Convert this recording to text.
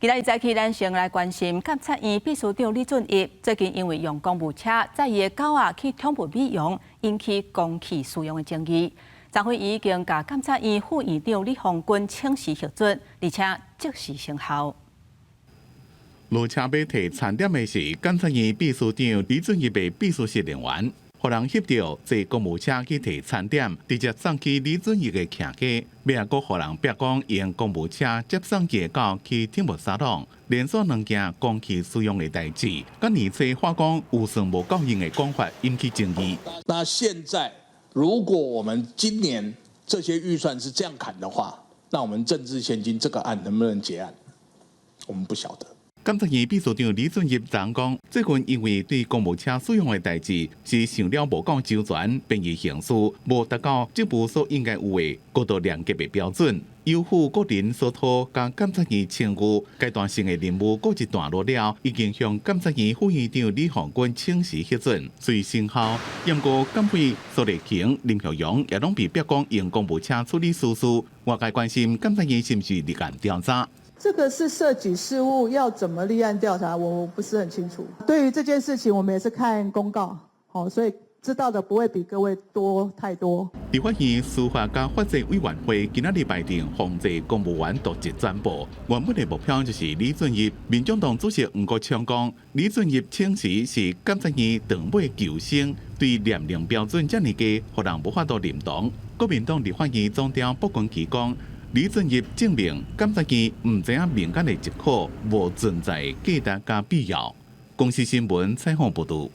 今仔日早起，咱先來關心監察院秘書長李俊逸最近因為用公務車載伊的狗仔去寵物美容，引起公器私用的爭議。昨昏已經共監察院副院長李鴻鈞請辭核准，而且即時生效。落車欲提餐點的是監察院秘書長李俊逸的秘書室人員，予人翕著坐公務車去提餐點，直接送去李俊逸的徛家，尾仔閣予人逼講用公務車接送伊的狗去寵物沙龍，連續兩件公器私用的代誌，佮年初話講有算無夠用的講法引起爭議。那現在如果我們今年這些預算是這樣砍的話，那我們政治獻金這個案能不能結案？我們不曉得。監察院秘書長李俊逸昨講，最近因為對公務車使用的代誌是想了無夠周全，便宜行事，無達到職務所應該有的高度廉潔的標準。有負個人所託佮監察院稱譽，階段性的任務告一段落了，已經向監察院副院長李鴻鈞請辭核准，遂生效。毋過監委蘇麗瓊、林學陽也攏被逼講用公務車處理私事，外界關心監察院是毋是立案調查。這個是涉及事務，要怎麼立案調查，我不是很清楚。對於這件事情，我們也是看公告，好，所以知道的不會比各位多太多。立法院司法佮法制委員會今仔日排定防制公務員瀆職專報，原本的目標就是李俊逸。民眾黨主席黃國昌講，李俊逸請辭是監察院長尾求生，對年齡標準遮爾低，予人無法度認同。國民黨立法院總召傅崑萁講，李俊逸證明監察院毋知影民間的疾苦無存在價值佮必要。公視新聞採訪報導。